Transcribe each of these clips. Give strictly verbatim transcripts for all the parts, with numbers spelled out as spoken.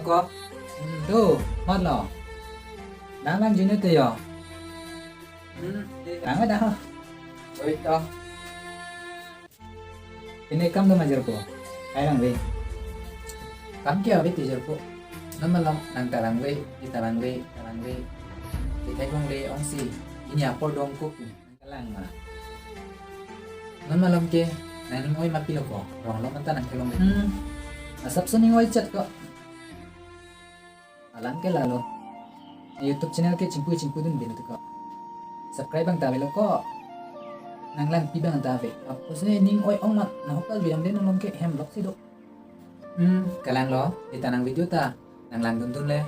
Ko? Hmm, do, mat lo. Nang lang jinu te yo. Hmm, de. Nang ada ho. Oi to. Pine kam do ma jirpo. Kai lang ve. Kam ke ave ti jirpo. Non malom nang ta lang ve, di ta lang ve, ta lang ve. Di kai kong le ong si. Ini apor dong kuk. Kalang ma. Non malom ke, nang ning oi ma pilo ko, rong lo manta nang kelong le. Hmm. Asap so ning oi chat ko. Alang ke lalo. YouTube channel ke chingpu chingpu dun bin ko. Subscribe bang ta avelo ko. Nang lang pi bang ta ave. Apos ne ning oi ong ma, na hokal biang den non ke hem lok si do. Hmm, kalang lo, ita nang video ta, nang lang dun dun le.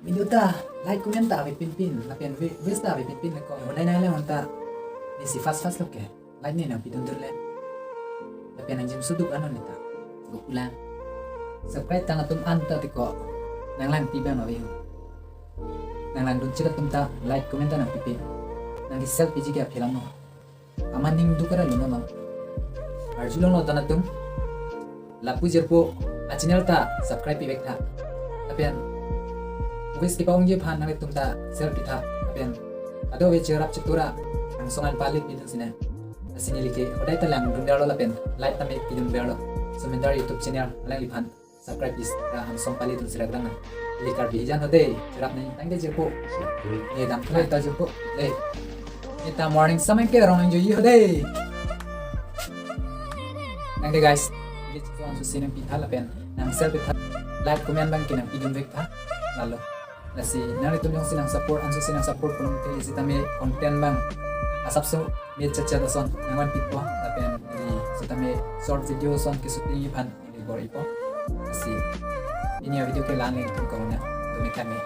Video ta like comment ta ave pin pin, lapen vi- views ta ave pin pin le ko. Honai nai le honta. Ni si fast fast lo ke. Like ne nang pidun dun le. Lapen nang jim suduk anon neta. Go pulang. Subscribe tang atum an ta tiko. Nang lang pi bang ave. Nang lang dun chira atum ta like comment ta nang pipi. Nang di self piji ke aphilang no. Aman ning duk ara luno no. Arjulong lo don atum. Lapu jirpo a channel ta subscribe pi vek tha. Lapen wish kipa ongji aphan nang atum ta share pi tha. Lapen ado ve cherap chetura angsong an pali pidun sina. Asini like hodai ta lang dun berlo lapen like ta me pidun berlo. Sumendar YouTube channel alangliphan subscribe pi ra angsong pali dun sira grang. Ili Karbi hijan hode, cherap ne tangte jirpo. Ne dam khlai ta jirpo. Le. Ita morning samai ke rong nang juji hode. Nang de guys. Ini chiklo ansu sinang pi tha lapen nang share pi tha. Like comment bang ke nang pidun vek tha. Lalo. Lasi nang itum jongsi nang support, ansu si nang support kolom te sitame content bang asap so me chat chat ason nang van pipo lapen ini sitame short video ason ke shooting iphan ini bor ipo. Lasi ini a video ke lang itum kauna. Tumi kami.